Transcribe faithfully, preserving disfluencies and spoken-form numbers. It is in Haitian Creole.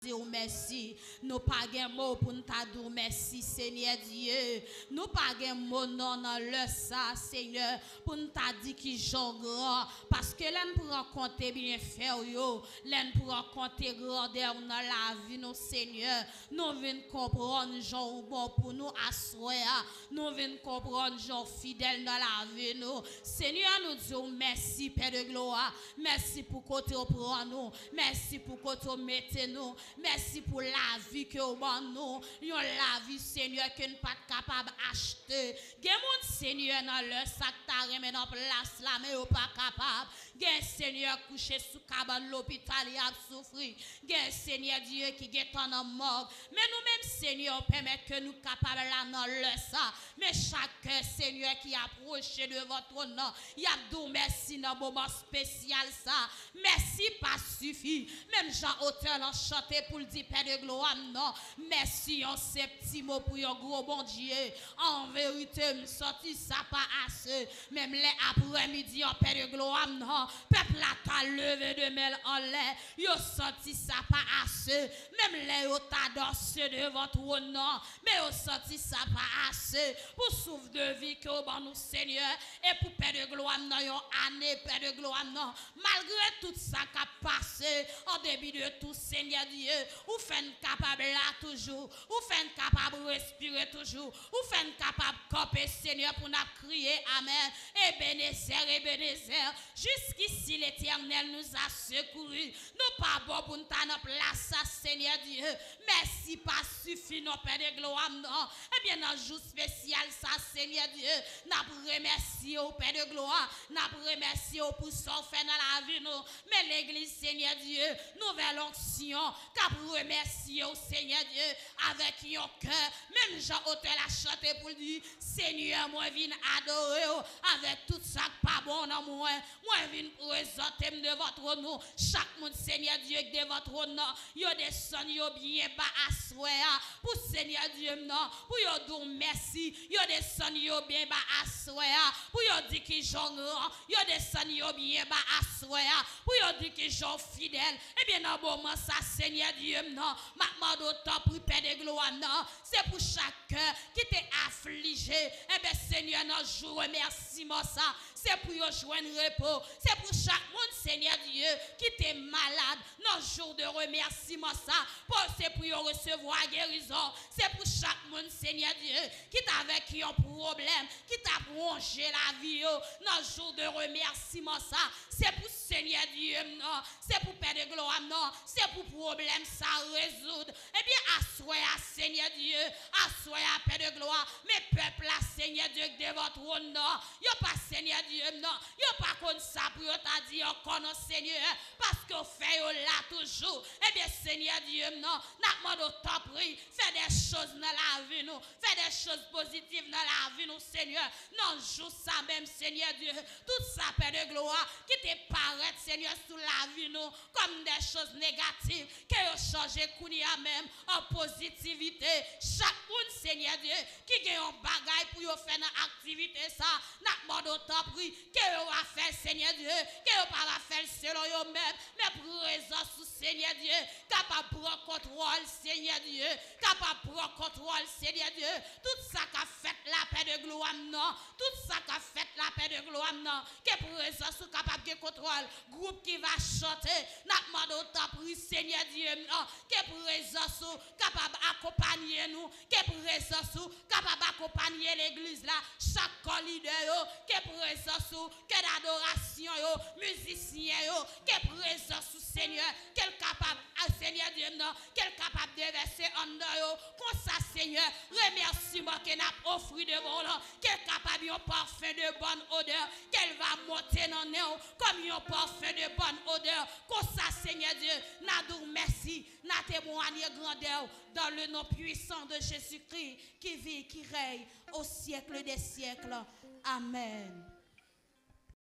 di w mèsi. Nou pa gen mo pou n ta di w mèsi, Senyè Dye. Nou pa gen mo non nan lè sa, Senyè, pou n ta di kijan w gran. Paske lè n pran kont byenfè w yo, lè n pran kont grandè w nan lavi nou, Senyè, nou vin konprann jan w bon pou nou aswè a. Nou vin konprann jan w fidèl nan lavi nou. Senyè, nou di w mèsi, Pè de glwa. Mèsi pou kote w pran nou. Mèsi pou kote w mete nou. Mèsi pou lavi ke w ban nou. Yon lavi, Senyè, ke n pa t kapab achte. Gen moun, Senyè, nan lè sa k ta renmen nan plas la, men yo pa kapab. Gen, Senyè, kouche sou kabann lopital, y ap soufri. Gen, Senyè Dye, ki gentan nan mòg. Men nou menm, Senyè, w pèmèt ke nou kapab la nan lè sa. Men chak kè, Senyè, ki apwoche devan twòn nan, y ap di w mèsi nan moman espesyal sa. Mèsi pa sifi. Menm jan otè lan chante pou l di, Pè de glwa m nan, mèsi yon senp ti mo pou yon gwo Bondye. An verite, m santi sa pa ase. Menm lè aprèmidi an, Pè de glwa m nan, pèp la ta leve de men l anlè. Yo santi sa pa ase. Menm lè yo ta danse devan twòn nan, men yo santi sa pa ase. Pou souf de vi ke w ban nou, Senyè, e pou Pè de glwa m nan, yon ane, Pè de glwa m nan, malgre tout sa k ap pase, an depi de tou, Senyè Dye, ou fè n kapab la toujou, ou fè n kapab respire toujou, ou fè n kapab kanpe, Senyè, pou n ap kriye, amèn, Ebenezè, Ebenezè, jusqu'ici l'Éternel nous a secourus. Nou pa bon pou n ta nan plas sa, Senyè Dye. Mèsi pa sifi non, Pè de glwa m nan. Ebyen, nan jou espesyal sa, Senyè Dye, n ap remèsye w, Pè de glwa. N ap remèsye w pou sa w fè nan lavi nou. Men legliz, Senyè Dye, nouvèl onksyon k ap remèsye w, Senyè Dye, avèk yon kè. Menm jan otè la chante pou l di, Senyè, mwen vin adore w avèk tout sa k pa bon nan mwen. Mwen vin prezante m devan twòn ou. Chak moun, Senyè Dye, k devan twòn nan, yo desann yo byen ba aswè a pou Senyè Dye m nan, pou yo di w mèsi. Yo desann yo byen ba aswè a pou yo di kijan w gran. Yo desann yo byen ba aswè a pou yo di kijan w fidèl. Ebyen, nan moman sa, Senyè Dye m nan, m ap mande w tanpri, Pè de glwa m nan, se pou chak kè ki te aflije, ebyen, Senyè, nan jou remèsiman sa, se pou yo jwenn repo. Se pou chak moun, Senyè Dye, ki te malad, nan jou de remèsiman sa, pou se pou yo resevwa gerizon. Se pou chak moun, Senyè Dye, ki t avèk yon pwoblèm ki t ap wonje lavi yo, nan jou de remèsiman sa, se pou Senyè Dye m nan, se pou Pè de glwa m nan, se pou pwoblèm sa rezoud. Ebyen, aswè a, Senyè Dye, aswè a, Pè de glwa, men pèp la, Senyè Dye, k devan twòn nan, yo pa, Senyè Dye m nan, yo pa konn sa pou yo ta di ankò non, Senyè, paske w fè yo la toujou. Ebyen, Senyè Dye m nan, n ap mande w tanpri, fè de choz nan lavi nou, fè de choz pozitiv nan lavi nou, Senyè, nan jou sa menm, Senyè Dye, tout sa, Pè de glwa, ki te parèt, Senyè, sou lavi nou kòm de choz negativ, ke yo chanje kounye a menm an pozitivite. Chak moun, Senyè Dye, ki gen yon bagay pou yo fè nan aktivite sa, n ap mande w tanpri, ke yo va fè l, Senyè Dye, ke yo pa va fè l selon yo menm, men prezans ou, Senyè Dye, kapab pran kontwòl, Senyè Dye, kapab pran kontwòl, Senyè Dye, tout sa k ap fèt la, Pè de glwa m nan, tout sa k ap fèt la, Pè de glwa m nan, ke prezans ou kapab gen kontwòl. Gwoup ki va chante, n ap mande w tanpri, Senyè Dye m nan, ke prezans ou kapab akonpanye nou, ke prezans ou kapab akonpanye legliz la, chak kò lidè yo, ke prezans ou, kè dadorasyon yo, mizisyen yo, ke prezans ou, Senyè, ke l kapab, a, Senyè Dye m nan, ke l kapab devèse anndan yo. Konsa, Senyè, remèsiman ke n ap ofri devan w lan, ke l kapab yon pafen de bòn odè, ke l va monte nan nen w kòm yon pafen de bòn odè. Konsa, Senyè Dye, n a di w mèsi, n a temwanye grandè w, dans le nom puissant de Jésus-Christ, qui vit, qui règne au siècle des siècles. Amèn.